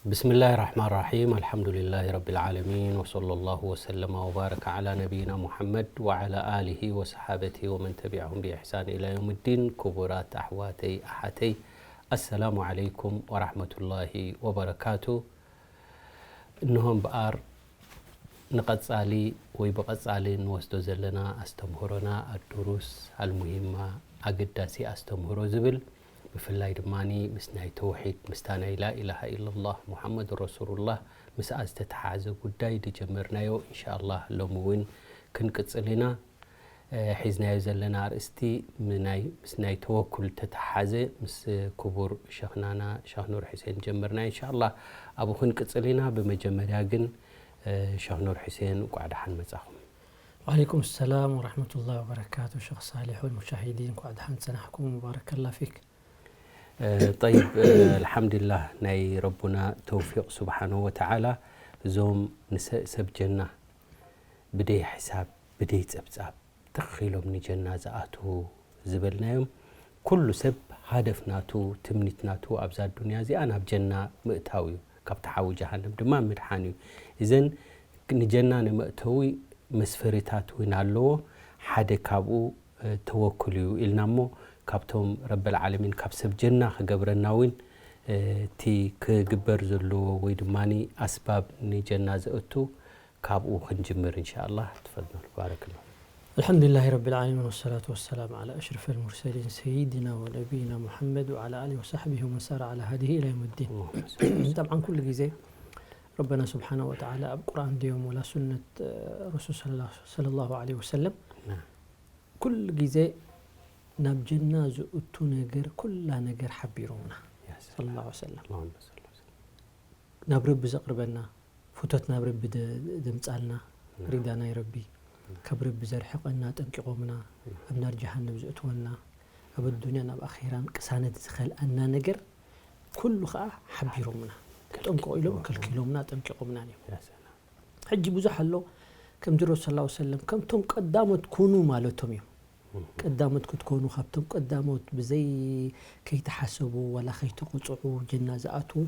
بسم الله الرحمن الرحيم. الحمد لله رب العالمين، وصلى الله وسلم وبارك على نبينا محمد وعلى آله وصحابته ومن تبعهم بإحسان إلى يوم الدين. ክቡራት ኣሕዋተይ ኣሓተይ፣ السلام عليكم ورحمة الله وبركاته። እንሆ እምበኣር ንቐጻሊ ወይ ብቐጻሊ እንወስዶ ዘለና ኣስተምህሮና ኣዱሩስ ኣልሙሂማ፣ ኣገዳሲ ኣስተምህሮ ዝብል፣ ብፍላይ ድማ ምስ ናይ ተውሒድ፣ ምስታ ናይ ላኢላሃ ኢለላህ ሙሓመድ ረሱሉላህ ምስኣ ዝተተሓሓዘ ጉዳይ ዝጀመርናዮ፣ ኢንሻኣላህ ሎሚ እውን ክንቅጽል ኢና። እ፣ ሒዝናዮ ዘለና ኣርእስቲ ምናይ-፣ ምስ ናይ ተወኩል ተተሓሓዘ ምስ ክቡር ሸኽናና ሸኽ ኑር ሑሴን ጀመርና። ኢንሻኣላህ ኣብኡ ክንቅጽል ኢና። ብመጀመርያ ግን፣ እ፣ ሸኽ ኑር ሑሴን እንቋዕ ደሓን መጻኹም። وعليكم السلام ورحمة الله وبركاته. ሸኽ ሳሊሕ ወልሙሻሂዲን እንኳዕ ደሓን ጸናሕኩም። ሙባረከላ ፊክ። እ፣ ጠይብ፣ እ፣ ኣልሓምዱሊላህ ናይ ረቡና ተውፊቕ ስብሓነሁ ወተዓላ እዞም ንሰ-፣ ሰብ ጀና ብደይ ሕሳብ ብደይ ጸብጻብ ትኽ ኢሎም ንጀና ዝኣትዉ ዝበልናዮም ኩሉ ሰብ ሃደፍ ናቱ ትምኒት ናቱ ኣብዛ ኣዱንያ እዚኣ ናብ ጀና ምእታው እዩ፣ ካብቲ ሓዊ ጀሃነም ድማ ምድሓን እዩ። እዘን ንጀና ንመእተዊ መስፈሪታት እውን ኣለዎ። ሓደ ካብኡ፣ እ፣ ተወኩል እዩ ኢልና እሞ ካብቶም ረበል ዓለሚን ካብ ሰብ ጀና ክገብረና እውን፣ እ፣ እቲ ክግበር ዘለዎ ወይ ድማ ኣስባብ ንጀና ዘእቱ ካብኡ ክንጅምር ኢንሻኣላህ። ትፈድል። ባረክላ። الحمد لله رب العالمين والصلاة والسلام على أشرف المرسلين سيدنا ونبينا محمد وعلى آله وصحبه ومن سار على هديه إلى يوم الدين. اللهم صل وسلم. طبعا ኩሉ ግዜ ረበና ስብሓነ ወተዓላ ኣብ ቁርኣን ድዮም ወላ ሱነት፣ እ፣ ረሱል ሰለላ-፣ ሰለላሁ ዐለይሂ ወሰለም ናም። ኩሉ ግዜ ናብ ጀና ዝእቱ ነገር ኩላ ነገር ሓቢሮምና። ያ ሰላም። ሰለላሁ ዐለይሂ ወሰለም። اللهم صل وسلم. ናብ ረቢ ዘቕርበና፣ ፍቶት ናብ ረቢ ደ-፣ ደምጻልና፣ ናም። ሪዳ ናይ ረቢ፣ ናም። ካብ ረቢ ዘርሕቐና ጠንቂቖምና፣ ናም። ኣብ ናር ጀሃነም ዘእትወና፣ ኣብ ኣዱንያን ኣብ ኣኼራን ቅሳነት ዝኸልኣና ነገር ኩሉ ኸኣ ሓቢሮምና። ከልኪ-፣ ጠንቅቑ ኢሎም ዋ-፣ ከልኪሎምና፣ ጠንቂቖምና እዮም። ያ ሰላም። ሕጂ ብዙሕ ኣሎ፣ ከምቲ ረሱል ሰለላሁ ዐለይሂ ወሰለም፣ ከምቶም ቀዳሞት ኩኑ ማለቶም እዮም። እህ። ቀዳሞት ክትኮኑ፣ ካብቶም ቀዳሞት ብዘይ ከይተሓሰቡ ዋላ ከይተቆጽዑ ጀና ዝኣትዉ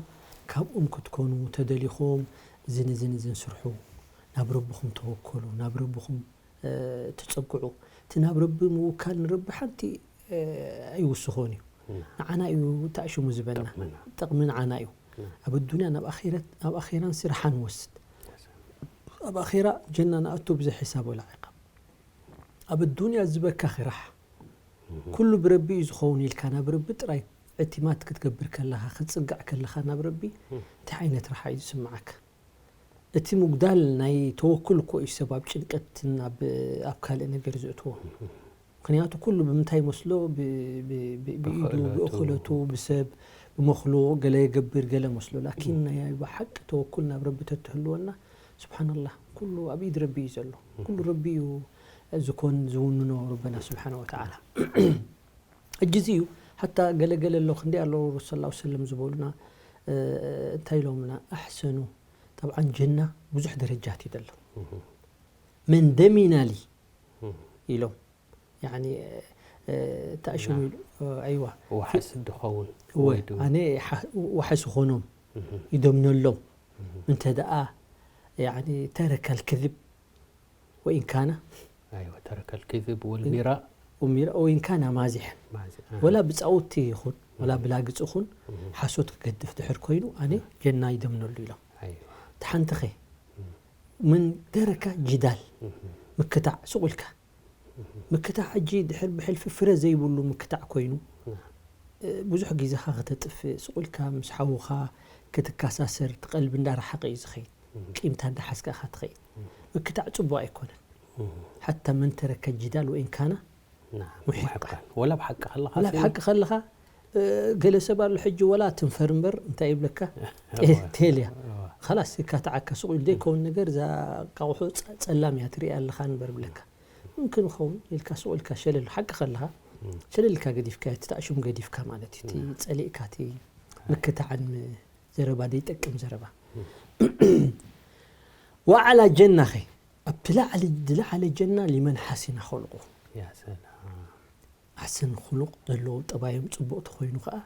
ካብኦም ክትኮኑ ተደሊኹም፣ እዝን እዝን እዝን ስርሑ፣ ናብ ረብኹም ተወከሉ፣ ናብ ረብኹም፣ እ፣ ተጸግዑ። እቲ ናብ ረቢ ምውካል ንረቢ ሓንቲ፣ እ፣ ኣይውስኾን እዩ። ና። ንዓና እዩ ተኣሽሙ ዝበና። ጠቕምና። ጠቕሚ ንዓና እዩ። ና። ኣብ ኣዱንያ ናብ ኣኺረት፣ ኣብ ኣኺራን ስራሓ ንወስድ። ኣብ ኣኺራ ጀና ንኣቱ ብዘይ ሒሳብ ወላ ዕቃብ። ኣብ ኣዱንያ ዝበካ ኺራሕ። እህ። ኩሉ ብረቢ እዩ ዝኸውን ኢልካ ናብ ረቢ ጥራይ ዕቲማት ክትገብር ከለኻ፣ ክትጽጋዕ ከለኻ ናብ ረቢ፣ እህ። እንታይ ዓይነት ራሓ እዩ ዝስምዓካ? እቲ ምጉዳል ናይ ተወኩል እኮ እዩ ሰብ ኣብ ጭንቀትን ኣብ፣ ኣብ ካልእ ነገር ዘእትዎ። እህ። ምኽንያቱ ኩሉ ብምንታይ መስሎ? ብ-፣ ብ-፣ ብ-፣ ብኢዱ፣ ብኽእለቱ። ብእኽለቱ፣ ብሰብ፣ ብመኽሉቕ፣ ገለ የገብር፣ ገለ መስሎ። ላኪን እህ። ናይ ብሓቂ ተወኩል ናብ ረቢ ተትህልወና፣ ስብሓንላህ፣ ኩሉ ኣብ ኢድ ረቢ እዩ ዘሎ። እህ። ኩሉ ረቢ እዩ ዝኾን ዝውንኖ ረበና ስብሓነ ወተዓላ። ሕጂ እዚ እዩ፣ ሓታ ገለ ገለ ኣሎ፣ ክንደይ ኣለዉ ረሱል ሰለላሁ ዐለይሂ ወሰለም ዝበሉና፣ እ፣ እንታይ ኢሎምና? ኣሕሰኑ። ጠብዓን ጀና ብዙሕ ደረጃት እዩ ዘሎ። እህ። መን ደሚና ሊ እህ። ኢሎም፣ ያኒ፣ እ፣ ተኣሽሙ ና። ኢሉ፣ እ፣ ኣይዋ። ዋሕስ ድኸውን እወ፣ ወይ ዱ-፣ ኣነ ሓ-፣ ዋሕስ ኾኖም እህ። ይደምነሎም። እህ። እንተ ደኣ፣ ያኒ፣ ተረከል ክዝብ ወኢን ካነ ኣይወ፣ ተረከል ክዝብ ወልሚራ። ወሚራ፣ ወኢን ካነ ማዚሐን። ማዚ-፣ ኣሃ። ወላ ብጻውቲ ይኹን፣ ወላ እህ። ብላግጽ ይኹን፣ እህ። ሓሶት ክገድፍ ድሕር ኮይኑ፣ ኣነ እህ። ጀና ይደምነሉ ኢሎም። ኣይወ። እቲ ሓንቲኸ፣ እህ። ምን ደረካ ጅዳል፣ እህ። ምክታዕ፣ ሱቕ ኢልካ። እህ። ምክታዕ ሕጂ ድሕር ብሕልፊ ፍረ ዘይብሉ ምክታዕ ኮይኑ፣ እህ። እ፣ ብዙሕ ግዜኻ ከተጥፍእ፣ ሱቕ ኢልካ ምስ ሓውኻ ክትከሳሰር፣ እቲ ቀልቢ እንዳረሓቐ እዩ ዝኸይድ። እህ። ቂምታ እንዳሓዝካ ኢኻ ትኸይድ። እህ። ምክታዕ ጽቡቕ ኣይኮነን። እህ። ሓታ መን ተረከ ጅዳል ወኢን ካነ ናም፣ ሙሒቃ። ሙሒቃን። ወላ ብሓቂ ከለኻ ወላ ሲኒ። ብሓቂ ከለኻ፣ እ፣ ገለ ሰብ ኣሎ ሕጂ ወላ ትንፈር እምበር እንታይ ይብለካ? እዋ። ቴ-፣ ቴልያ። እዋ። ኸላስ ይካትዓካ ሱቕ ኢሉ ዘይከውን ነገር እዛ ኣቃቑሑ ጸ-፣ ጸላም እያ ትሪኣ ኣለኻ ንበር ብለካ። ምምክን ይኸውን ኢልካ ሱቕ ኢልካ ሸለል ሓቂ ከለኻ፣ እም። ሸለል ኢልካ ገዲፍካ፣ እቲ ተኣሽሙ ገዲፍካ ማለት እዩ። እቲ እም። ጸሊእካ፣ እቲ ምክታዕን ም-፣ ዘረባ ዘይጠቅም ዘረባ። እም። ወዓላ ጀናኸ፣ ኣብቲ ላዕሊ፣ ዝለዓለ ጀና ሊመን ሓሲና ኸልቁ። ያ ሰላም። ኣሕሰን ኹሉቕ ዘለዎ ጠባዮም ጽቡቕ ተኾይኑ ኸኣ፣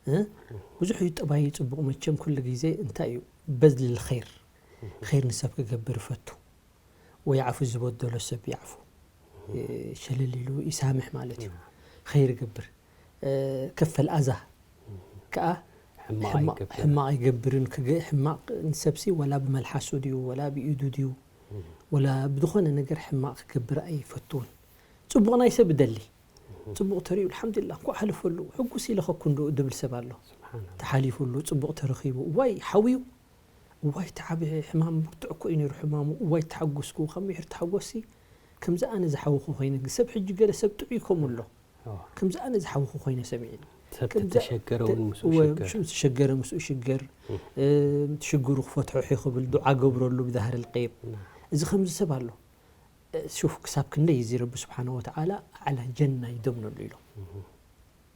እ? ብዙሕ እዩ ጠባይ ጽቡቕ። መቸም ኩሉ ግዜ እንታይ እዩ? በዝልል ኸይር፣ ኸይር ንሰብ ክገብር ይፈቱ። ወይዓፉ፣ ዝበደሎ ሰብ ይዓፉ። እ፣ ሸለል ኢሉ ይሳምሕ ማለት እዩ። ኸይር ይገብር። እ፣ ከፈል ኣዛ ከኣ ሕማቕ ሕማቕ ኣይገብርን። ሕማቕ ኣይገብርን። ክገ-፣ ሕማቕ ንሰብሲ ወላ ብመልሓሱ ድዩ፣ ወላ ብኢዱ ድዩ፣ ወላ ብዝኾነ ነገር ሕማቕ ክገብር ኣይፈትውን። ጽቡቕ ናይ ሰብ ይደሊ። ጽቡቕ ተሪኡ፣ "ኣልሓምዱሊላህ፣ እንኳዕ ሓለፈሉ፣ ሕጉስ ኢለኸኩ እንዶ" ድብል ሰብ ኣሎ። ስብሓንላህ። ተሓሊፉሉ፣ ጽቡቕ ተረኺቡ፣ እዋይ፣ ሓውዩ፣ እዋይ፣ እቲ ዓቢ ሕማም ብርቱዕ እኮ እዩ ነይሩ ሕማሙ፣ እዋይ፣ ተሓጎስኩ፣ ካብ ምሒር ተሓጎስሲ፣ ከምዚ ኣነ ዝሓወኹ ኮይነ፣ ሰብ ሕጂ ገለ ሰብ ጥዑይ ከምኡ ኣሎ። ኣዎ። ከምዚ ኣነ ዝሓወኹ ኮይነ ሰሚዕኒ። ሰብ ከምዚ ተተሸገረ ተ-፣ እውን ምስኡ እወ፣ ሽገር። ምስኡ ተሸገረ፣ ምስኡ ሽገር። እም። እ፣ ሽግሩ ክፈትሖ እዩ ክብል ዱዓ ገብረሉ ብዛህር ልቀይብ። ናም። እዚ ከምዚ ሰብ ኣሎ። እ፣ ሹፍ፣ ክሳብ ክንደይ እዚ ረቢ ስብሓነ ወተዓላ ኣዕላ ጀና ይደምነሉ ኢሎም። እም።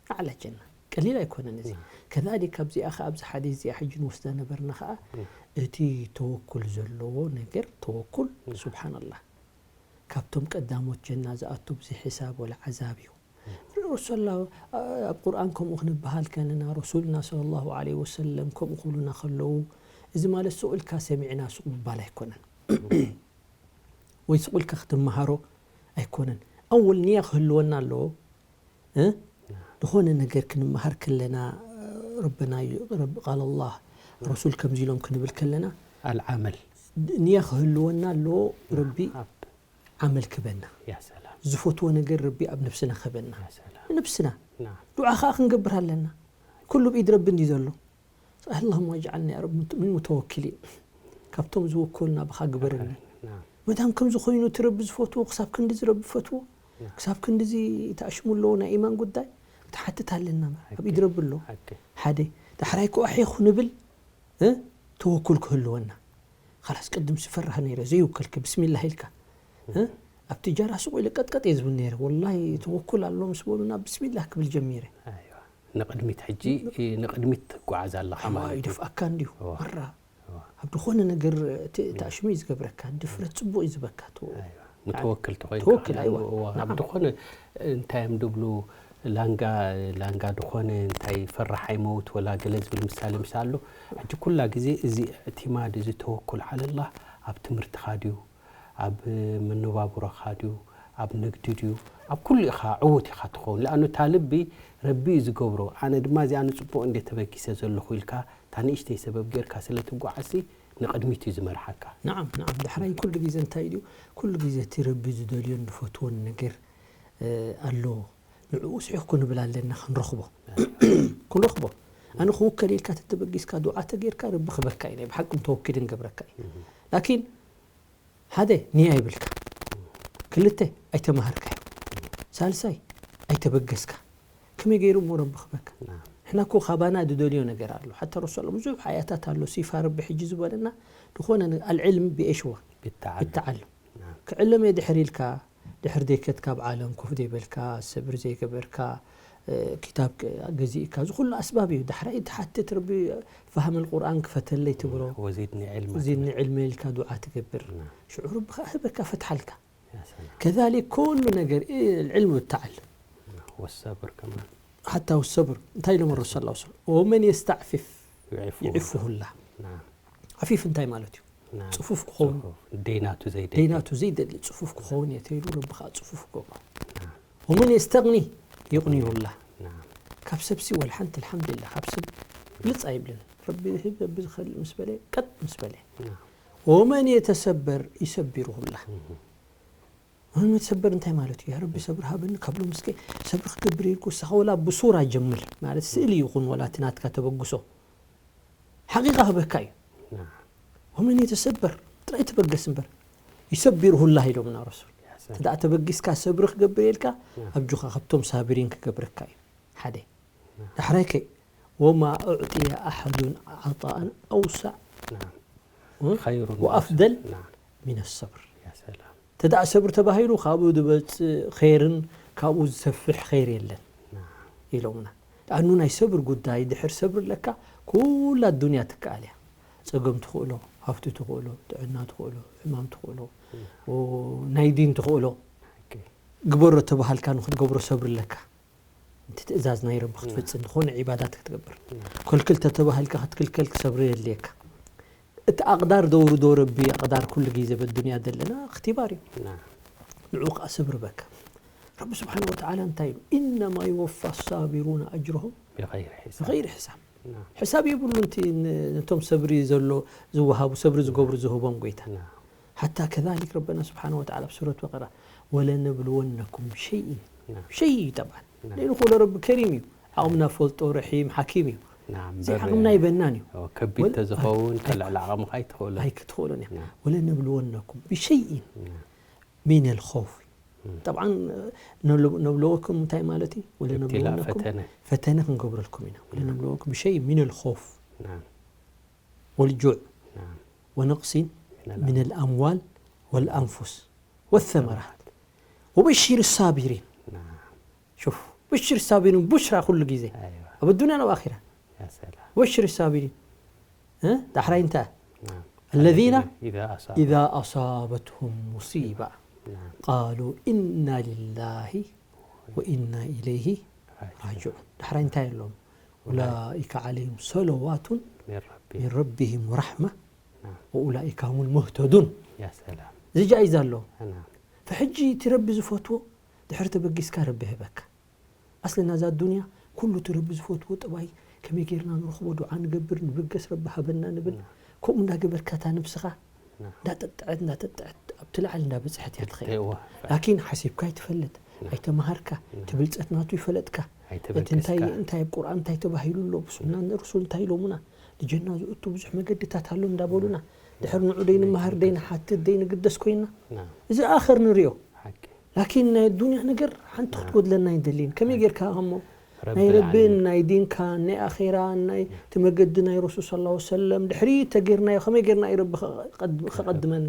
ኣዕላ ጀና። ቀሊል ኣይኮነን እዚ። ናም። ከዛሊክ ካብዚኣ ኸዓ፣ ኣብዚ ሓዲስ እዚኣ ሕጂ ንወስዳ ነበርና ኸዓ፣ እም። እቲ ተወኩል ዘለዎ ነገር፣ ተወኩል፣ ናም። ስብሓንላህ። ካብቶም ቀዳሞት ጀና ዝኣቱ ብዘይ ሕሳብ ወላ ዓዛብ እዩ። ረሱላ፣ ኣብ ቁርኣን ከምኡ ክንበሃል ከለና፣ ረሱልና ሰለላሁ ዐለይሂ ወሰለም ከምኡ ክብሉና ከለዉ፣ እዚ ማለት ሱቕ ኢልካ ሰሚዕና ሱቕ ምባል ኣይኮነን። ወይ ሱቕ ኢልካ ክትመሃሮ ኣይኮነን። ኣወል ንያ ክህልወና ኣለዎ። እ? ዝኾነ ነገር ክንመሃር ከለና፣ ረበና ዩ-፣ ረብ-፣ ቃል ኣላህ፣ ረሱል ከምዚ ኢሎም ክንብል ከለና፣ ኣልዓመል። ንያ ክህልወና ኣለዎ። ረቢ ኣብ ዓመል ክበና። ያ ሰላም። ዝፈትዎ ነገር ረቢ ኣብ ነብስና ክበና። ያ ሰላም። ንነብስና። ናም። ዱዓ ኸዓ ክንገብር ኣለና። ኩሉ ብኢድ ረቢ እንድዩ ዘሎ። ኣላሁመ ጅዓልና ያ ረቢ ሙተ-፣ ሚን ሙተወኪሊን። ካብቶም ዝውከሉ ናብኻ ግበረኒ። ናም። መዳም ከምዚ ኮይኑ እቲ ረቢ ዝፈትዎ፣ ክሳብ ክንድዚ ረቢ ፈትዎ፣ ናም። ክሳብ ክንድዚ ተኣሽሙ ኣለዎ ናይ ኢማን ጉዳይ፣ ክትሓትት ኣለና። ኣብ ሓቂ። ኢድ ረቢ ኣሎ። ሓቂ። ሓደ። ዳሕራይ ክኡ ኣሕኹ ንብል፣ እ? ተወኩል ክህልወና። ኸላስ ቅድም ስፈራህ ነይረ፣ ዘይውከልከ ብስሚላህ ኢልካ። እ? ኣብ ትጃራ ሱቕ ኢለ ቀጥቀጥ እየ ዝብል ነይረ። ወላሂ ተወኩል ኣሎ ምስ በሉና ብስሚላህ ክብል ጀሚረ። ኣይዋ። ንቕድሚት ሕጂ፣ እ፣ ንቕድሚት ትጓዓዝ ኣለኻ ኣዋ፣ ማለት እዩ። ይደፍኣካ እንድዩ። እዋ። መራ። እዋ። ኣብ ዝኾነ ነገር ት-፣ እዋ። ተኣሽሙ እዩ ዝገብረካ። ድፍረት ጽቡቕ እዩ ዝበካ። ቶ-፣ ኣይዋ። ሙተወክል ተኾይንካ ተወክል፣ ከኣ፣ ኣይዋ። እዋ፣ ኣብ ናዓም። ዝኾነ እንታይ እዮም ድብሉ፣ ላንጋ፣ ላንጋ ዝኾነ እንታይ ፈራሕ ኣይመውት ወላ ገለ ዝብል ምሳሌ ምስ ኣሎ፣ ሕጂ ኩላ ግዜ እዚ እዕቲማድ፣ እዚ ተወኩል ዓለላህ ኣብ ትምህርትኻ ድዩ? ኣብ መነባብሮኻ ድዩ? ኣብ ንግዲ ድዩ? ኣብ ኩሉ ኢኻ ዕዉት ኢኻ ትኸውን። ለኣኑ እታ ልቢ ረቢ እዩ ዝገብሮ። ኣነ ድማ እዚኣ ንጽቡቕ እንድየ ተበጊሰ ዘለኹ ኢልካ እታ ንእሽተይ ሰበብ ጌርካ ስለ ትጓዓዝሲ ንቕድሚት እዩ ዝመርሓካ። ነዓም፣ ነዓም። ዳሕራይ ኩሉ ግዜ እንታይ ድዩ? ኩሉ ግዜ እቲ ረቢ ዝደልዮን ዝፈትዎን ነገር፣ እ፣ ኣሎ። ንዕኡ ስሒቕ ክንብል ኣለና፣ ክንረኽቦ። ክንረኽቦ። ኣነ ክውከል ኢልካ ተተበጊስካ ዱዓ ተጌርካ ረቢ ክበካ እዩ። ናይ ብሓቂ ተወኪልን ገብረካ እዩ። እህ። ላኪን ሓደ ንያ ይብልካ። ክልተ ኣይተማሃርካዮ። ሳልሳይ ኣይተበገስካ። ከመይ ገይሩ እሞ ረቢ ክበካ? ናም። ንሕና እኮ ካባና ዝደልዮ ነገር ኣሎ። ሓታ ረሱል ብዙሕ ኣያታት ኣሎ። ሲፋ ረቢ ሕጂ ዝበለና ዝኾነ ነ-፣ ኣልዕልም ብኤሽዋ ብተዓለም። ብተዓለም። ናም። ክዕለም እየ ድሕር ኢልካ፣ ድሕር ዘይከድካ ኣብ ዓለም ኮፍ ዘይበልካ፣ ሰብሪ ዘይገበርካ፣ እ፣ ክታብ ክ-፣ ገዚእካ፣ እዚ ኩሉ ኣስባብ እዩ። ዳሕራይ ትሓትት ረቢ ፋህም ቁርኣን ክፈተለይ ትብሎ። ወዚድኒ ዕልማ ወዚድኒ ትብል። ዕልሚ ኢልካ ዱዓ ትገብር። ናም። ሽዑ ረቢ ከኣ ህበካ፣ ፈትሓልካ። ያ ሰላም። ከዛሊክ ኩሉ ነገር፣ እ፣ ዕልሚ ብተዓለም። ወሰብር ከማን። ሓታ ወሰብር። እንታይ ኢሎም ረሱል ሰለላሁ ዐለይሂ ወሰለም? ወመን የስተዕፊፍ ዩዕፉ። ዩዕፉሁላህ። ናም። ዓፊፍ እንታይ ማለት እዩ? ናም። ጽፉፍ ክኸውን። ጽፉፍ። ደይናቱ ዘይደሊ። ደይናቱ ዘይደሊ ጽፉፍ ክኸውን እየ ተይሉ ረቢ ከኣ ጽፉፍ ክገብሮ። ናም። ወመን የስተግኒ ዩግኒሁላህ። ናም። ካብ ሰብሲ ወላ ሓንቲ ኣልሓምዱሊላህ፣ ካብ ሰብ ብልጽ ኣይብልን። ረቢ ህብ፣ ረቢ ዝኸልእ ምስ በለ፣ ቀጥ ምስ በለ። ናም። ወመን የተሰበር ይሰቢሩሁላህ። እህ። ወመን የተሰበር እንታይ ማለት እዩ? ያ ረቢ ሰብሪ ሃበኒ፣ ካብ ሎሚ እስከ ሰብሪ ክገብር ኢልኩ፣ ንስኻ ወላ ብሱራ ጀምር፣ ማለት ስእሊ ይኹን ወላ እቲ ናትካ ተበግሶ፣ ሓቂቃ ክበካ እዩ። ናም። ወመን የተሰበር፣ ጥራይ ተበገስ እምበር፣ ይሰቢሩሁላህ ኢሎምና ረሱል። ያ ሰላም። እንተ ደኣ ተበጊስካ ሰብሪ ክገብር ኢልካ፣ ናም። ኣጆኻ ካብቶም ሳብሪን ክገብረካ እዩ። ሓደ። ናም። ዳሕራይ ከ፣ ወማ ኡዕጥየ ኣሐዱን ዓጣኣን ኣውሰዕ ናም። እ? ኸይሩን ወኣፍደል ናም። ሚነ ሰብር። ያ ሰላም። እንተ ደኣ ሰብሪ ተባሂሉ ካብኡ ዝበጽእ ኸይርን ካብኡ ዝሰፍሕ ኸይር የለን ናም። ኢሎምና። ኣኑ ናይ ሰብር ጉዳይ፣ ድሕር ሰብሪ ኣለካ፣ ኩላ ኣዱንያ ትከኣል እያ። ጸገም ትኽእሎ፣ ሃፍቲ ትኽእሎ፣ ጥዕና ትኽእሎ፣ ሕማም ትኽእሎ፣ እም። ኦ፣ ናይ ዲን ትኽእሎ። ኦኬ። ግበሮ ተባሃልካ ንኽትገብሮ ሰብሪ ኣለካ። እቲ ትእዛዝ ናይ ረቢ ክትፍጽም፣ ዝኾነ ዒባዳት ክትገብር። ከልክል ተተባህልካ ክትክልከል ክሰብሪ የድልየካ። እቲ ኣቕዳር ደውርዶ ረቢ፣ ኣቕዳር ኩሉ ግዜ በዱንያ ዘለና እኽትባር እዩ። ንዑ ከኣ ሰብሪ በካ። ረቢ ስብሓነ ወተዓላ እንታይ ኢሉ? "ኢነማ ይወፋ ሳቢሩና ኣጅረሁም ብኸይሪ ሒሳብ። ብኸይሪ ሒሳብ። ሕሳብ የብሉን። እቲ ን-፣ ነቶም ሰብሪ ዘሎ ዝወሃቡ፣ ሰብሪ ዝገብሩ ዝህቦም ጎይታ። ሓታ ከዛሊክ ረበና ስብሓነ ወተዓላ ኣብ ሱረት በቀራ፣ "ወለነብልወነኩም ብሸይኢን"፣ ብሸይኢ ጠብዓን። ለይኑ ክብሎ ረቢ ከሪም እዩ። ዓቕምና ፈልጦ፣ ረሒም፣ ሓኪም እዩ። እዚ ዓቕምና ኣይበናን እዩ። ከቢድ ተዝኸውን፣ ከልዕል ዓቕምኻ ኣይትኽእሎን። ኣይክትኽእሎን እያ። "ወለነብልወነኩም ብሸይኢን ሚነል ኸውፍ"። ጠብዓን፣ ነብልወኩም እንታይ ማለት እዩ? "ወለነብልወነኩም"፣ ፈተነ። ፈተነ ክንገብረልኩም ኢና። "ወለነብልወኩም ብሸይኢን ሚነል ኸውፍ ወልጁዕ ወነቅሲን ሚነል ኣምዋል ወልኣንፉስ ወሰመራት ወበሽር ሳቢሪን." ሹፍ፣ በሽር ሳቢሪን፣ ቡሽራ ኩሉ ግዜ። ኣብ ኣዱንያን ኣብ ኣኺራ። በሽር ሳቢሪን። እ? ዳሕራይ እንታይ? ኣለዚነ ኢዛ ኣሳበትሁም ሙሲባ ቃሉ ኢና ሊላሂ ወኢና ኢለይሂ ራጅዑን። ዳሕራይ እንታይ ኣለዎም? ኡላኢከ ዓለይሂም ሰለዋቱን ሚን ረቢሂም ወራሕማ ወኡላኢከ ሁሙል ሙህተዱን። እዚ ጃኢዛ ኣለዎም። ፈሕጂ እቲ ረቢ ዝፈትዎ ድሕሪ ተበጊስካ ረቢ ይህበካ። ኣስሊ ናዛ ዱንያ ኩሉ እቲ ረቢ ዝፈትዎ ጥባይ ከመይ ጌርና ንረኽቦ፣ ዱዓ ንገብር፣ ንብገስ፣ ረቢ ሃበና ንብል። ከምኡ እንዳገበርካ እታ ነብስኻ እንዳጠጥዐት እንዳጠጥዐት ኣብቲ ላዕሊ እንዳበፅሐት እያ ትኸይድ። ላኪን ሓሲብካ ኣይትፈልጥ፣ ኣይተማሃርካ፣ እቲ ብልፀት ናቱ ይፈለጥካ። እቲ እንታይ እንታይ ኣብ ቁርኣን እንታይ ተባሂሉ ኣሎ፣ ብሱና ንርሱል እንታይ ኢሎሙና፣ ንጀና ዝእቱ ብዙሕ መገድታት ኣሎ እንዳበሉና፣ ድሕር ንዑ ደይንመሃር፣ ደይንሓትት፣ ደይንግደስ ኮይና፣ እዚ ኣኸር ንሪኦ። ላኪን ናይ ዱንያ ነገር ሓንቲ ክትጎድለና ኣይንደልይን። ከመይ ጌርካ እሞ ናይ ረብን ናይ ዲንካን ናይ ኣኼራን ናይ እቲ መገዲ ናይ ረሱል ሰለላሁ ዐለይሂ ወሰለም ድሕሪ ተጌርናዮ ከመይ ጌርና እዩ ረቢ ከቐድ-፣ ከቐድመና?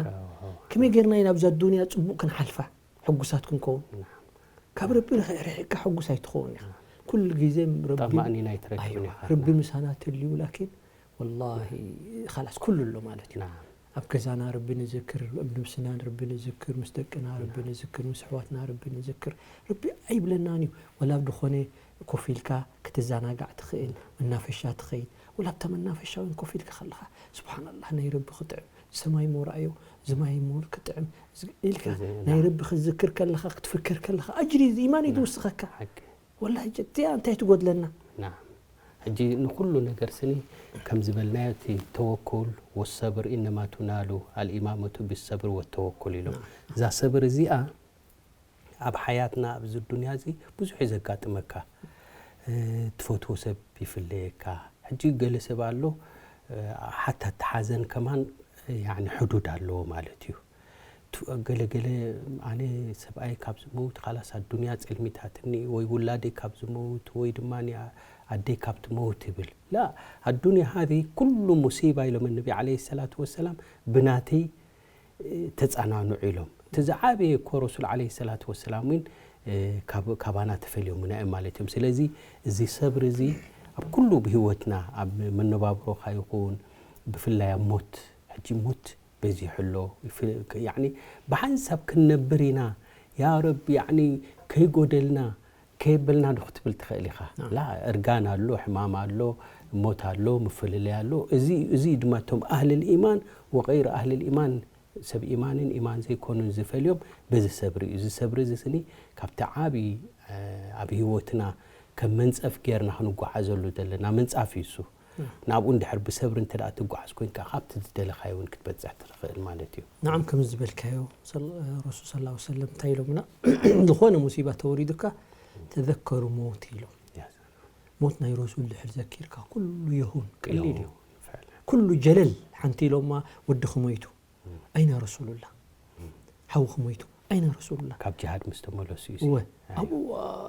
ከመይ ጌርና እዩ ናብዛ ዱንያ ጽቡቕ ክንሓልፋ፣ ሕጉሳት ክንከውን? ካብ ረቢ ርሒ-፣ ርሒቕካ ሕጉስ ኣይትኸውን ኢኻ። ኩሉ ግዜ ረቢ፣ ጠማእኒና ኣይትረክብን ኣይዋ፣ ኢኻ። ረቢ ምሳና ተልዩ፣ ላኪን ወላሂ ኻላስ ኩሉ ኣሎ ማለት እዩ። ናም። ኣብ ገዛና ረቢ ንዝክር፣ ኣብ ነብስና ረቢ ንዝክር፣ ምስ ደቅና ረቢ ንዝክር፣ ምስ ኣሕዋትና ረቢ ንዝክር። ረቢ ኣይብለናን እዩ። ወላ ኣብ ዝኾነ ኮፍ ኢልካ ክትዘናጋዕ ትኽእል፣ መናፈሻ ትኸይድ። ወላ ኣብታ መናፈሻ እውን ኮፍ ኢልካ ከለኻ፣ ስብሓንላህ፣ ናይ ረቢ ክጥዕም፣ ሰማይ እሞ ረኣዮ፣ እዚ ማይ እሞ ክጥዕም፣ እዚ ኢልካ እዚ፣ ናይ ናም። ረቢ ክትዝክር ከለኻ፣ ክትፍክር ከለኻ፣ ኣጅሪ እዚ ኢማን እዩ ሓቂ። ዝውስኸካ። ሓቂ። ወላሂ፣ እቲኣ እንታይ ትጎድለና? ናም። ሕጂ ንኹሉ ነገር ስኒ ከም ዝበልናዮ፣ እቲ ተወኩል ወሰብር ኢነማ ቱናሉ ኣልኢማመቱ ቢሰብር ወተወኩል ኢሎም። ናም። እዛ ሰብር እዚኣ ኣብ ሓያትና፣ ኣብዚ ዱንያ እዚ ብዙሕ እዩ ዘጋጥመካ። እ፣ ትፈትዎ ሰብ ይፍለየካ። ሕጂ ገለ ሰብ ኣሎ፣ እ፣ ሓታ እቲ ሓዘን ከማን፣ እ፣ ያዕኒ ሕዱድ ኣለዎ ማለት እዩ። ቱ-፣ ገለ ገለ፣ ኣነ ሰብኣይ ካብ ዝመውት፣ ካላስ ኣዱንያ ጸልሚታትኒ፣ ወይ ውላደይ ካብ ዝመውት፣ ወይ ድማ ኣደይ ካብ ትመውት ይብል። ላ፣ ኣዱንያ ሃዚ ኩሉ ሙሲባ ኢሎም ነቢ ዓለይሂ ሰላቱ ወሰላም ብናተይ፣ እ፣ ተጸናንዑ ኢሎም። እቲ ዝዓበየ እኮ ረሱል ዓለይሂ ሰላቱ ወሰላም እውን፣ እ፣ ካብ-፣ ካባና ተፈልዮምና እዮም ማለት እዮም። ስለዚ እዚ ሰብሪ እዚ ኣብ ኩሉ ብህይወትና፣ ኣብ መነባብሮኻ ይኹን፣ ብፍላይ ኣብ ሞት፣ ሕጂ ሞት በዚሑ ኣሎ። ይፍ-፣ ያዕኒ ብሓንሳብ ክንነብር ኢና፣ ያ ረቢ፣ ያዕኒ ከይጎደልና፣ ከየበልና ዶ ክትብል ትኽእል ኢኻ? ናም። ላ፣ እርጋን ኣሎ፣ ሕማም ኣሎ፣ ሞት ኣሎ፣ ምፍልላይ ኣሎ። እዚ፣ እዚ ድማ እቶም ኣህልል ኢማን ወገይር ኣህልል ኢማን፣ ሰብ ኢማንን ኢማን ዘይኮኑን ዝፈልዮም በዚ ሰብሪ እዩ። እዚ ሰብሪ እዚ ስኒ ካብቲ ዓቢ፣ እ፣ ኣብ ህይወትና ከም መንጸፍ ጌርና ክንጓዓዘሉ ዘለና ምንጻፍ እዩ እሱ። ናም። ናብኡ እንድሕር ብሰብሪ እንተ ደኣ ትጓዓዝ ኮይንካ፣ ካብቲ ዝደለኻዮ እውን ክትበጽሕ ትኽእል ማለት እዩ። ንዓም፣ ከም ዝበልካዮ፣ ሰል-፣ ረሱል ሰለላሁ ዐለይሂ ወሰለም እንታይ ኢሎምና? ዝኾነ ሙሲባ ተወሪዱካ፣ ተዘከሩ ሞት ኢሎም። ያ ሰላም። ሞት ናይ ረሱል ድሕር ዘኪርካ፣ ኩሉ የሁን፣ ቀሊል እዩ። የሁን፣ ፈዕለን። ኩሉ ጀለል፣ ሓንቲ ኢሎማ፣ ወድኺ ሞይቱ፣ እም። ኣይነ ረሱሉላህ? እም። ሓውኺ ሞይቱ፣ ኣይነ ረሱሉላህ? ካብ ጅሃድ ምስ ተመለሱ እዩ። እወ፣ ኣይ። ኣብኡ፣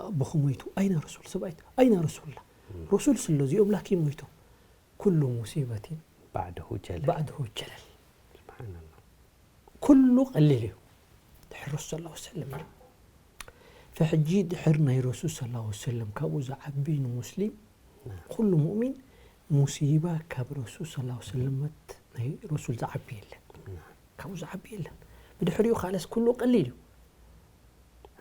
ኣቦኺ ሞይቱ፣ ኣይነ ረሱል? ሰብኣይት፣ ኣይነ ረሱሉላህ? እም። ረሱል ስለ እዚኦም ላኪን ሞይቶም። ኩሉ ሙሲበቲን ባዕደሁ ጀለል። ባዕደሁ ጀለል። ስብሓንላህ። ኩሉ ቀሊል እዩ ድሕሪ ረሱል ሰለላሁ ዐለይሂ ወሰለም። ፈሕጂ ድሕሪ ናይ ረሱል ሰለላሁ ዐለይሂ ወሰለም ካብኡ ዝዓቢ ንሙስሊም፣ ናም። ኩሉ ሙእሚን ሙሲባ ካብ ረሱል ሰለላሁ ዐለይሂ ወሰለም መት ናይ ረሱል ዝዓቢ የለን። ናም። ካብኡ ዝዓቢ የለን። ብድሕሪኡ ካልስ ኩሉ ቀሊል እዩ።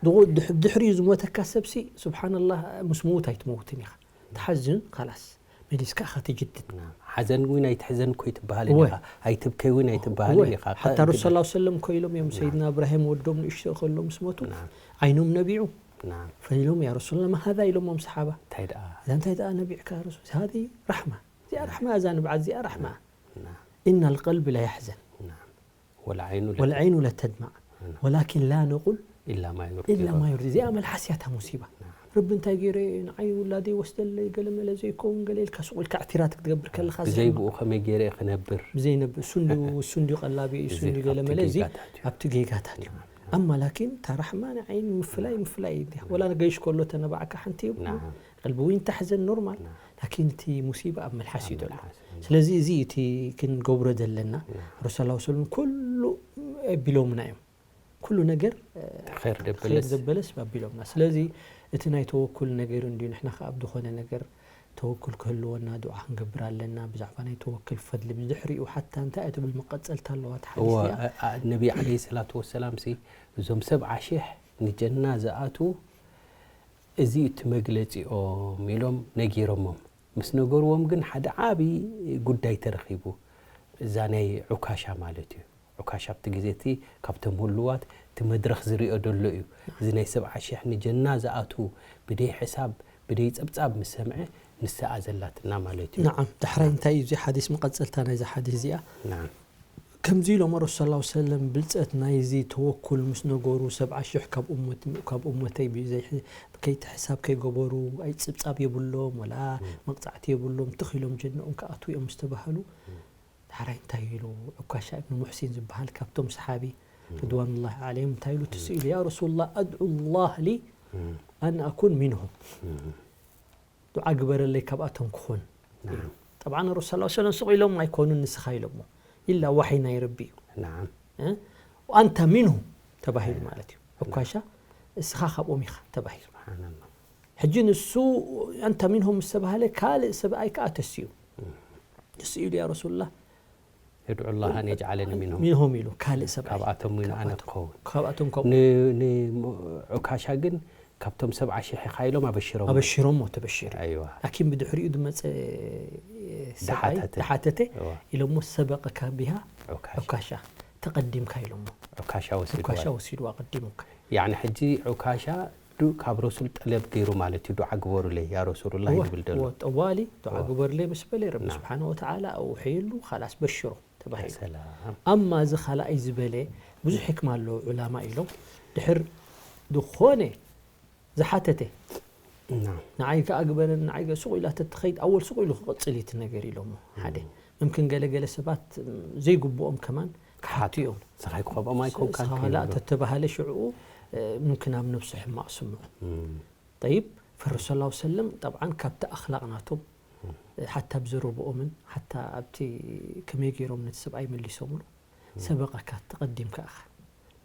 ድቑ-፣ ድሕ-፣ ድሕሪኡ ዝሞተካ ሰብሲ፣ ስብሓንላህ፣ ምስ ምዉት ኣይትመውትን ኢኻ። ትሓዝን፣ ካላስ፣ መሊስካ ኢኻ ትጅድድ። ናም። ሓዘን እውን ኣይትሕዘን እኮ ኣይትበሃልን እወ። ኢኻ። ኣይትብከይ እውን ኣይትበሃልን እወ። ኢኻ። ሓታ ረሱል ግዳ-፣ ሰለላሁ ዐለይሂ ወሰለም እኮ ኢሎም እዮም፣ ናም። ሰይድና እብራሂም ወዶም ንእሽቶ ከሎም ምስ ሞቱ፣ ናም። ዓይኖም ነቢዑ። ናም። ፈኢሎም፣ "ያ ረሱላህ፣ ማ ሃዛ?" ኢሎሞም ሰሓባ። እንታይ ደኣ? እዛ እንታይ ደኣ ነቢዕካ ያ ረሱል? ሃዚ ራሕማ። እዚኣ ራሕማ፣ እዛ ንብዓት እዚኣ ራሕማ። ናም። ኢነል ቀልብ ለየሕዘን። ናም። ወልዓይኑ ለተ-፣ ወልዓይኑ ለተድማዕ። ናም። ወላኪን ላ ነቁል ኢላ ማ ዩርዲ ኢላ ረቢ። ማ ዩርዲ። እዚኣ መልሓስ እያ እታ ሙሲባ። ናም። ረቢ እንታይ ገይረ ንዓይ ውላደይ ወስደለይ፣ ገለ መለ ዘይከውን ገለ ኢልካ ሱቕ ኢልካ እዕቲራድ ክትገብር ከለኻ ብዘይ ዝሕመቕ። ብኡ ከመይ ገይረ እየ ክነብር? ብዘይ ነብ-፣ እሱ እንድዩ፣ እሱ እንድዩ ቀላቢ፣ እሱ እዚ እንድዩ ገለ ካብቲ መለ፣ እዚ ጌጋታት እዩ። ኣብቲ ጌጋታት እዩ። ናም። ኣማ ላኪን እታ ራሕማ ንዓይን ምፍላይ፣ ምፍላይ እዩ። ወላ ገይሽ ከሎ ተነባዕካ ሓንቲ እዩ። ናም። ቀልቢ እውን ተሕዘን ኖርማል። ናም። ላኪን እቲ ሙሲባ ኣብ መልሓስ እዩ ኣብ ዘሎ። መልሓስ እዩ። ስለዚ እዚ እቲ ክንገብሮ ዘለና። ናም። ረሱል ሰለላሁ ዐለይሂ ወሰለም ኩሉ ኣቢሎምና እዮም። ኩሉ ነገር፣ እ፣ ኸይር ኸይር ደበለስ። ደበለስ ኣቢሎምና። ስለዚ እቲ ናይ ተወኩል ነገር እንድዩ፣ ንሕና ከኣ ኣብ ዝኾነ ነገር ተወኩል ክህልወና ዱዓ ክንገብር ኣለና። ብዛዕባ ናይ ተወክል ፈድሊ ብድሕሪኡ ሓታ እንታይ እያ ትብል መቐጸልታ ኣለዋ እታ ሓዲስ እወ፣ እዚኣ። እ፣ እ፣ ነቢ ዓለይሂ ሰላቱ ወሰላም ሲ እዞም ሰብዓ ሽሕ ንጀና ዝኣትዉ እዚ እቲ መግለጺኦም ኢሎም ነጊሮሞም። ምስ ነገርዎም ግን ሓደ ዓቢ ጉዳይ ተረኺቡ። እዛ ናይ ዑካሻ ማለት እዩ። ዑካሻ ኣብቲ ግዜ እቲ ካብቶም ህሉዋት እቲ መድረኽ ዝሪኦ ደሎ እዩ። እዚ ናይ ሰብዓ ሽሕ ንጀና ዝኣትዉ ብደይ ሕሳብ፣ ብደይ ጸብጻብ ምስ ሰምዐ ንሳ እያ ዘላትና ማለት እዩ። ነዓም፣ ዳሕራይ እንታይ እዩ እዚ ሓዲስ፣ መቐጸልታ ናይዛ ሓዲስ እዚኣ? ነዓም። ከምዚ ኢሎም ረሱል ሰለላሁ ዐለይሂ ወሰለም ብልጸት ናይዚ ተወኩል ምስ ነገሩ፣ ሰብዓ ሽሕ ካብ ኡመት-፣ ካብ ኡመተይ ብዘይ ሕ-፣ ከይቲ ሕሳብ ከይገበሩ፣ ኣይ ጽብጻብ የብሎም፣ ወላ እም። መቕጻዕቲ የብሎም፣ ትኽ ኢሎም ጀነኦም ክኣትዉ እዮም ምስ ተባህሉ፣ እም። ዳሕራይ እንታይ ኢሉ? ዑካሻ እብን ሙሕሲን ዝበሃል ካብቶም ሰሓቢ እም። ርድዋኑላሂ ዐለይሂም እንታይ ኢሉ? ትስ እም። ኢሉ፣ "ያ ረሱሉላህ፣ ኣድዑ ላህ ሊ እም። ኣን ኣኩን ሚንሁም።" እም። ዱዓ ግበረለይ ካብኣቶም ክኾን። ናም። ጠብዓን ረሱል ሰለላሁ ዐለይሂ ወሰለም ስቕ ኢሎም ኣይኮኑን ንስኻ ኢሎሞ። ኢላ ዋሕይ ናይ ረቢ እዩ። ናም። እ? ኣንተ ሚንሁም ተባሂሉ ናም። ማለት እዩ። ናም። ዑካሻ እስኻ ካብኦም ኢኻ ተባሂሉ። ስብሓንላህ። ሕጂ ንሱ ኣንተ ሚንሁም ምስ ተባህለ ካልእ ሰብኣይ ከኣ ተስኡ። እም። ተስኡ ኢሉ ያ ረሱሉላህ እድዑ ላህ ኣን የጅዓለኒ ሚንሁም። ሚንሁም ኢሉ፣ ካልእ ሰብኣይ። ካብኣቶም እውን ኣነ ካብኣቶም፣ ክኸውን። ካብኣቶም ከምኡ። ን-፣ ን-፣ ዑካሻ ግን ካብቶም ሰብዓ ሽሕ ኢኻ ኢሎም ኣበሽሮም። ኣበሽሮሞ፣ ተበሽሩ። ኣይዋ። ላኪን ብድሕሪኡ ዝመጸ ሰብኣይ ዝሓተተ። ዝሓተተ እዋ። ኢሎሞ ሰበቀካ ቢሃ ዑካሻ። ዑካሻ። ተቐዲምካ ኢሎሞ። ዑካሻ ወሲድዋ። ዑካሻ ወሲድዋ፣ ኣቐዲሙካ። ያዕኒ ሕጂ ዑካሻ ዱ-፣ ካብ ረሱል ጠለብ ገይሩ ማለት እዩ፣ ዱዓ ግበሩለይ ያ ረሱሉላህ እወ፣ ይብል ዘሎ። እወ፣ ጠዋሊ ዱዓ እወ። ግበሩለይ ምስ በለ ረቢ ናም። ስብሓነ ወተዓላ ኣውሒዩሉ፣ ኻላስ በሽሮ ተባሂሉ። ሰላም። ኣማ እዚ ኻልኣይ ዝበለ ብዙሕ ሕክማ ኣለዎ ዑላማ ኢሎም፣ ድሕር ዝኾነ ዝሓተተ ናም። ንዓይ ከኣ ግበረን፣ ንዓይ ገ-፣ ሱቕ ኢላ ተትኸይድ፣ ኣወል ሱቕ ኢሉ ክቕጽል እዩ እቲ ነገር ኢሎሞ። ሓደ። እም። ምምክን ገለ ገለ ሰባት፣ እም፣ ዘይግብኦም ከማን ክሓቱ እዮም። ንስኻ ከምኦም ኣይኮንካን ንስኻ ከይብሉ። ተተባሃለ ሽዕኡ፣ እ፣ ምምክን ኣብ ነብሱ ሕማቕ ስምዑ። እም። ጠይብ፣ ፈረሱ ሰለላሁ ዐለይሂ ወሰለም ጠብዓን ካብቲ ኣኽላቕ ናቶም፣ እም። እ፣ ሓታ ኣብ ዘረብኦምን፣ ሓታ ኣብቲ ከመይ ገይሮም ነቲ ሰብኣይ መሊሶምሉ፣ እም። ሰበቐካ፣ ተቐዲምካ ኢኻ።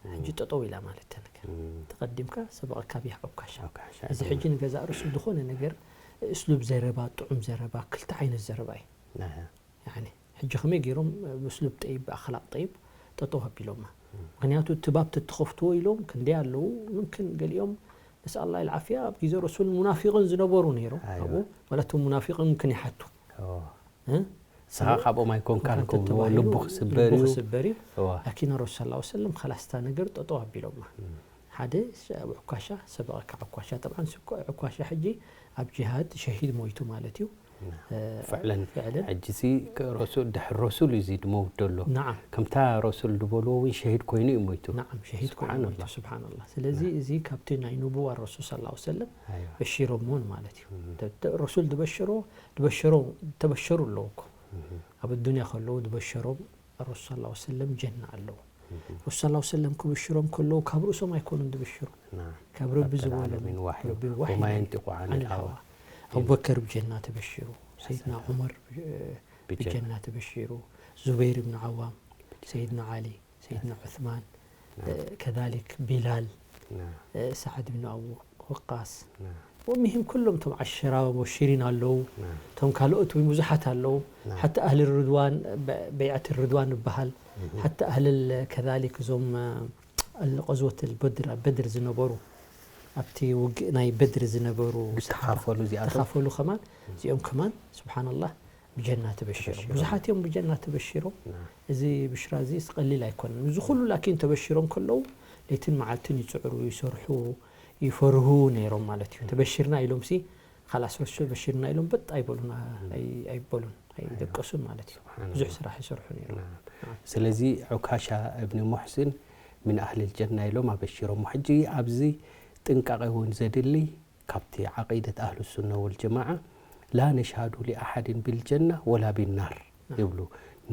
እም። ሕጂ ጠጠው ኢላ ማለት እያ ነገር። እም። ተቐዲምካ፣ ሰበቐካ ቢሃ ዑካሻ። ዑካሻ፣ እዚ እም። ሕጂ ንገዛእ ርእሱ ዝኾነ ነገር፣ እስሉብ ዘረባ፣ ጥዑም ዘረባ፣ ክልተ ዓይነት ዘረባ እዩ። ኣሃ። ያኒ፣ ሕጂ ከመይ ገይሮም ብእስሉብ ጠይብ፣ ብኣኽላቕ ጠይብ ጠጠው ኣቢሎማ። እም። ምኽንያቱ እቲ ባብ ተትኸፍትዎ ኢሎም ክንደይ ኣለዉ፣ ምምክን ገሊኦም ነስኣል ላህ ልዓፍያ ኣብ ግዜ ረሱል ሙናፊቕን ዝነበሩ ነይሮም። ኣይዋ። ኣብኡ፣ ማለት እቶም ሙናፊቕን ምምክን ይሓቱ። ኦ። እ? ንስኻ ካብኦም ኣይኮንካን ከምኡ ክብልዎ፣ ተባሂሉ ልቡ ክስበር ልቡ እዩ። ክስበር እዩ። እዋ። ላኪን ረሱል ሰለላሁ ዐለይሂ ወሰለም ኸላስ እታ ነገር ጠጠው ኣቢሎማ። እም። ሓደ ሸ-፣ ዑኳሻ፣ ሰበቐካ ዑኳሻ። ጠብዓን ስ-፣ ዑኳሻ ሕጂ ኣብ ጂሃድ ሸሂድ ሞይቱ ማለት እዩ። ና-፣ እ፣ ፍዕለን፣ ፍዕለን። ሕጂ ሲ ከ-፣ ረሱል፣ ድሕሪ ረሱል እዩ እዚ ድመውት ደሎ። ነዓም። ከምታ ረሱል ድበልዎ እውን ሸሂድ ኮይኑ እዩ ሞይቱ። ነዓም፣ ሸሂድ ኮይኑ ሞይቱ፣ ስብሓንላህ። ስብሓንላህ። ስለዚ ና-፣ እዚ ካብቲ ናይ ንቡዋ ረሱል ሰለላሁ ዐለይሂ ወሰለም ኣይዋ። በሺሮምዎን ማለት እዩ። እም። ተ-፣ ተ-፣ ረሱል ድበሽሮ፣ ድበሽሮ፣ ተበሸሩ ኣለዎ እኮ። እም። ኣብ ኣዱንያ ከለዉ ድበሸሮም ረሱል ሰለላሁ ዐለይሂ ወሰለም ጀና ኣለዎ። እም። ረሱል ሰለላሁ ዐለይሂ ወሰለም ክብሽሮም ከለዉ ካብ ርእሶም ኣይኮኑን ድብሽሩ። ና-፣ ካብ ረቢ ረብል ዝበሎም፣ ዓለሚን ዋሕዩ። ረቢ ዋሕዩ ወማ ነይሩ። የንጢቁ ዓኒል ዓኒል ሃዋ። ሃዋ። ኣቡበከር ብጀና ተበሽሩ፣ ሰይድና ሰላም። ዑመር ብ-፣ ብጀና። ብጀና ተበሽሩ፣ ዙበይር ብን ዓዋም፣ ብጀና። ሰይድና ዓሊ፣ ሰይድና ዑስማን፣ ና-፣ እ፣ ከዛሊክ ቢላል፣ ና-፣ እ፣ ሳዕድ ብን ኣቡ ወቃስ፣ ና-፣ ወሚሂም ኩሎም እቶም ዓሸራ ሙበሽሪን ኣለዉ። ና-፣ እቶም ካልኦት እውን ብዙሓት ኣለዉ። ና-፣ ሓታ ኣህል ርድዋን፣ በ-፣ በይዓት ርድዋን ይበሃል። እህ። ሓታ ኣህል ከዛሊክ እዞም፣ እ፣ ኣል-፣ ቀዝወት ኣልበድር፣ ኣብ በድር ዝነበሩ፣ ኣብቲ ውግእ ናይ በድሪ ዝነበሩ ዝተኻፈሉ እዚኣቶም ተኻፈሉ ከማን እዚኦም ከማን ስብሓንላህ ብጀና ተበሽሮም። ተበሽሮም። ብዙሓት እዮም ብጀና ተበሽሮም። ና እዚ ብሽራ እዚ ቀሊል ኣይኮነን። እዚ ኩሉ ላኪን ተበሽሮም ከለዉ ለይትን መዓልትን ይፅዕሩ፣ ይሰርሑ፣ ይፈርሁ ነይሮም ማለት እዩ። ተበሽርና ኢሎም ሲ ካላስ ረሱ ተበሽርና ኢሎም በጥ ኣይበሉን፣ ኣይ- ኣይበሉን፣ ኣይደቀሱን ማለት እዩ። ስብሓንላህ። ብዙሕ ስራሕ ይሰርሑ ነይሮም። ናም። ስለዚ ዑካሻ እብኒ ሙሕሲን ምን ኣህሊ ልጀና ኢሎም ኣበሽሮሞ። ሕጂ ኣብዚ ጥንቃቄ እውን ዘድሊ ካብቲ ዓቂደት ኣህሉ ሱና ወልጀማዓ ላ ነሽሃዱ ሊኣሓድን ቢልጀና ወላ ቢናር ይብሉ።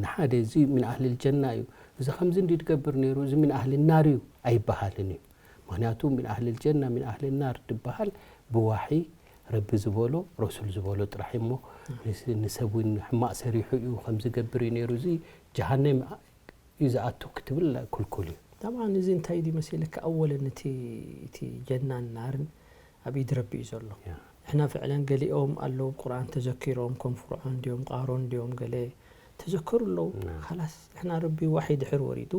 ንሓደ እዚ ምን ኣህሊ ልጀና እዩ፣ እዚ ከምዚ እንዲ ትገብር ነይሩ፣ እዚ ምን ኣህሊ ናር እዩ ኣይበሃልን እዩ። ምክንያቱ ምን ኣህሊ ልጀና ምን ኣህሊ ናር ዝበሃል ብዋሒ ረቢ ዝበሎ ረሱል ዝበሎ ጥራሕ እሞ ንስ- ንሰብ እውን ሕማቕ ሰሪሑ እዩ ከምዚ ገብር እዩ ነይሩ፣ እዚ ጀሃነም እዩ ዝኣቱ ክትብል ክልኩል እዩ። ጠብዓን እዚ እንታይ ድዩ መሲልካ? ኣወለን እቲ እቲ ጀናን ናርን ኣብ ኢድ ረቢ እዩ ዘሎ። ያ። ንሕና ፍዕለን ገሊኦም ኣለዉ ቁርኣን ተዘኪሮም ከም ፍርዖን ድዮም ቃሮን ድዮም ገለ ተዘከሩ ኣለዉ። ናም። ካላስ ንሕና ረቢ ዋሒ ድሕር ወሪዱ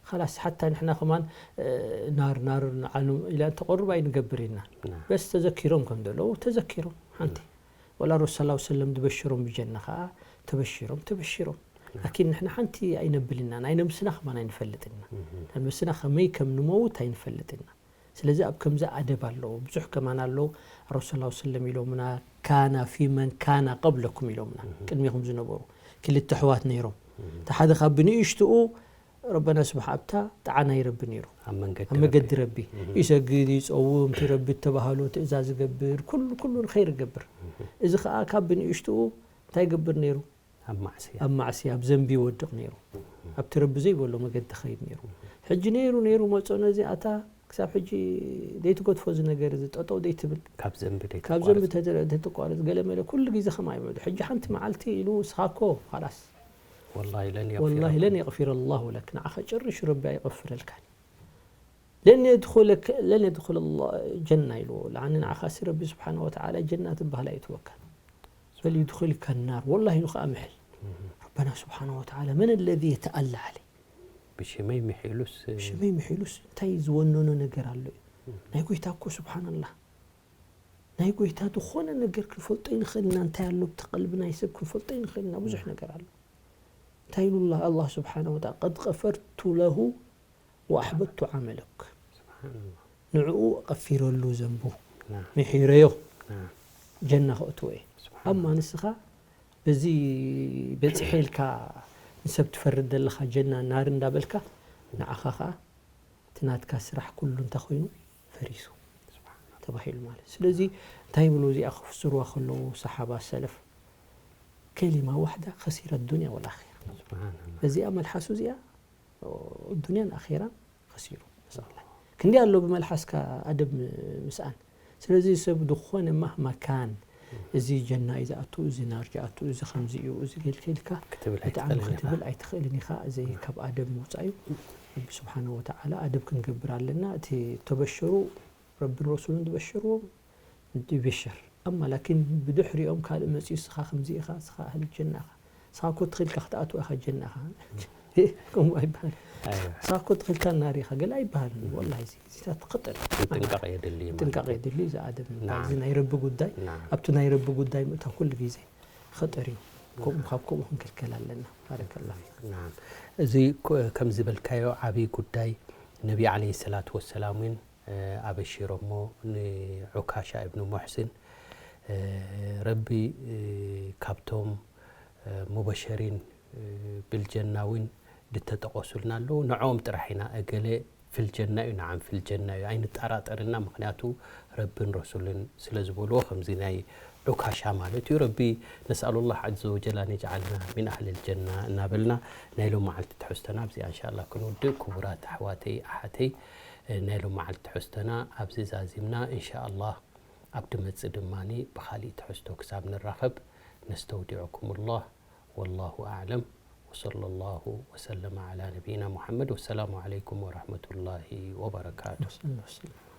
ካላስ ሓታ ንሕና ከማን እ፣ ናር ናር ንዓሉ ኢላ ተቆርብ ኣይንገብር ኢና። ናም። በስ ተዘኪሮም ከም ዘለዉ ተዘኪሮም ሓንቲ ወላ ረሱል ሰለላሁ ሰለም ዝበሽሮም ብጀና ከዓ ተበሽሮም ተበሽሮም። ላኪን ንሕና ሓንቲ ኣይነብል ኢና፣ ናይ ነብስና ከማን ኣይንፈልጥ ኢና። ናይ ነብስና ከመይ ከም ንመውት ኣይንፈልጥ ኢና። ስለዚ ኣብ ከምዚ ኣደብ ኣለዎ። ብዙሕ ከማን ኣለዉ። ረሱል ሰለላሁ ሰለም ኢሎምና ካና ፊመን ካና ቀብለኩም ኢሎምና። ቅድሚኹም ዝነበሩ ክልተ ኣሕዋት ነይሮም። እቲ ሓደ ካብ ብንእሽትኡ ረበና ስብሓ ኣብታ ጣዓና ይረቢ ነይሩ። ኣብ መንገዲ ኣብ መገዲ ረቢ እህ። ይሰግድ ይፀውም፣ እቲ ረቢ እተባህሎ ትእዛዝ ይገብር፣ ኩሉ ኩሉ ንኸይር ይገብር። እዚ ከዓ ካብ ብንእሽትኡ እንታይ ይገብር ነይሩ? ኣብ ማዕስያ ኣብ ማዕስያ ኣብ ዘንቢ ይወድቕ ነይሩ። ኣብቲ ረቢ ዘይበሎ መገዲ ኸይድ ነይሩ። ሕጂ ነይሩ ነይሩ መፆ ነዚ ኣታ ክሳብ ሕጂ ዘይትገድፎ እዚ ነገር እዚ ጠጠው ዘይትብል ካብ ዘንቢ ደይ ካብ ዘንቢ ተተ- ተተቋረፅ ገለ መለ ኩሉ ግዜ ከማ ይብዕዱ። ሕጂ ሓንቲ መዓልቲ ኢሉ እስኻ እኮ ኻላስ ወላሂ ለን ወላሂ የግፊረ ለን የቕፊረ ላሁ ለክ ንዓኻ ጨርሹ ረቢ ኣይቐፍረልካን። ለን የድኹለክ ለን የድኹል ጀና ኢልዎ። ለዓኒ ንዓኻሲ ረቢ ስብሓን ወተዓላ ጀና ትበሃል ኣይትወካን። በል ይድኹልካ ናር ወላሂ ኢሉ ከዓ ምሕል። ረበና ስብሓን ወተዓላ መን ለዚ የተኣላ ዓለይ ብሽመይ ምሒሉስ ሽመይ ምሒሉስ እንታይ ዝወነኖ ነገር ኣሎ እዩ። ናይ ጎይታ እኮ ስብሓንላህ ናይ ጎይታ ዝኾነ ነገር ክንፈልጦ ይንኽእል ኢና። እንታይ ኣሎ ብቲ ቀልቢ ናይ ሰብ ክንፈልጦ ይንኽእል ኢና። ብዙሕ ነገር ኣሎ። እንታይ ኢሉ ኣላ ኣላህ ስብሓነ ወተዓላ ቀድ ቀፈርቱ ለሁ ወኣሕበቱ ዓመለክ ስብሓንላህ ንዕኡ ቀፊረሉ ዘንቡ ና ምሒረዮ ና ጀና ከእትዎ እየ። ስብሓን ኣማ ንስኻ በዚ በፂሐ ኢልካ ንሰብ ትፈርድ ዘለኻ ጀና ናር እንዳበልካ ንዓኻ ኸዓ እቲ ናትካ ስራሕ ኩሉ እንታይ ኮይኑ ፈሪሱ ተባሂሉ ማለት። ስለዚ እንታይ ይብሉ እዚኣ ክፍስርዋ ከለዉ ሰሓባ ሰለፍ ከሊማ ዋሕዳ ከሲረ ዱንያ ወልኣኺራ። ስብሓንላህ በዚኣ መልሓሱ እዚኣ ዱንያን ኣኺራን ከሲሩ። ነስኣላ ክንዲ ኣሎ ብመልሓስካ ኣደብ ምስኣን። ስለዚ ሰብ ዝኾነ ማህማ ካን እዚ ጀና እዩ ዝኣቱ፣ እዚ ናር ዝኣቱ፣ እዚ ከምዚ እዩ፣ እዚ ጌልካ ኢልካ ክትብል ብጣዕሚ ኣይትኽእልን ኢኻ። ክትብል ኣይትኽእልን ኢኻ። እዚ ካብ ኣደብ ምውፃእ እዩ። ረቢ ስብሓነ ወተዓላ ኣደብ ክንገብር ኣለና። እቲ ተበሸሩ ረብን ረሱሉን ዝበሸርዎም ይበሸር። ኣማ ላኪን ብድሕሪኦም ካልእ መፅኡ እስኻ ከምዚ ኢኻ፣ እስኻ ኣህሊ ጀና ኢኻ፣ እስኻ እኮ ትኽእልካ ክትኣትዋ ኢኻ ጀና ኢኻ ከምኡ ኣይበሃል። ኣይዋ ንስኻ እኮ ትኽልካ ናሪ ኢኻ ገለ ኣይበሃልን። ወላሂ እዚ እዚታት ክጥር ጥንቃቄ የድሊ ማለት ጥንቃቄ እዩ። የድሊ። እዚ ኣደብ ምባል ናም። እዚ ናይ ረቢ ጉዳይ ናም። ኣብቲ ናይ ረቢ ጉዳይ ምእታው ኩሉ ግዜ ክጥር እዩ። ከምኡ ካብ ከምኡ ክንክልከል ኣለና። ባረከላ ፊክ። ናም። እዚ ኮ- ከም ዝበልካዮ ዓብዪ ጉዳይ ነቢ ዓለይሂ ሰላቱ ወሰላም እውን እ፣ ኣበሺሮሞ ንዑካሻ እብኑ ሙሕሲን እ፣ ረቢ እ፣ ካብቶም እ፣ ሙበሸሪን እ፣ ብልጀና እውን ድተጠቐሱልና ኣለዉ። ንዕኦም ጥራሕ ኢና እገለ ፊልጀና እዩ ንዓም ፊልጀና እዩ ኣይንጠራጠርልና ምክንያቱ ረብን ረሱልን ስለ ዝበልዎ ከምዚ ናይ ዑካሻ ማለት እዩ ረቢ ነስኣሉ ላህ ዓዘ ወጀል ኣን የጅዓልና ሚን ኣህሊ ልጀና እናበልና ናይ ሎም መዓልቲ ትሕዝቶና ኣብዚኣ እንሻላ ክንውድእ ክቡራት ኣሕዋተይ ኣሓተይ ናይ ሎም መዓልቲ ትሕዝቶና ኣብዚ ዛዚምና እንሻላ ኣብ ድመፅእ ድማ ብካሊእ ትሕዝቶ ክሳብ ንራኸብ ነስተውዲዕኩም ላህ ወላሁ ኣዕለም ወሰለ ላሁ ወሰለመ ዓላ ነቢይና ሙሓመድ ወሰላሙ ዓለይኩም ወረሕመቱላሂ ወበረካቱ።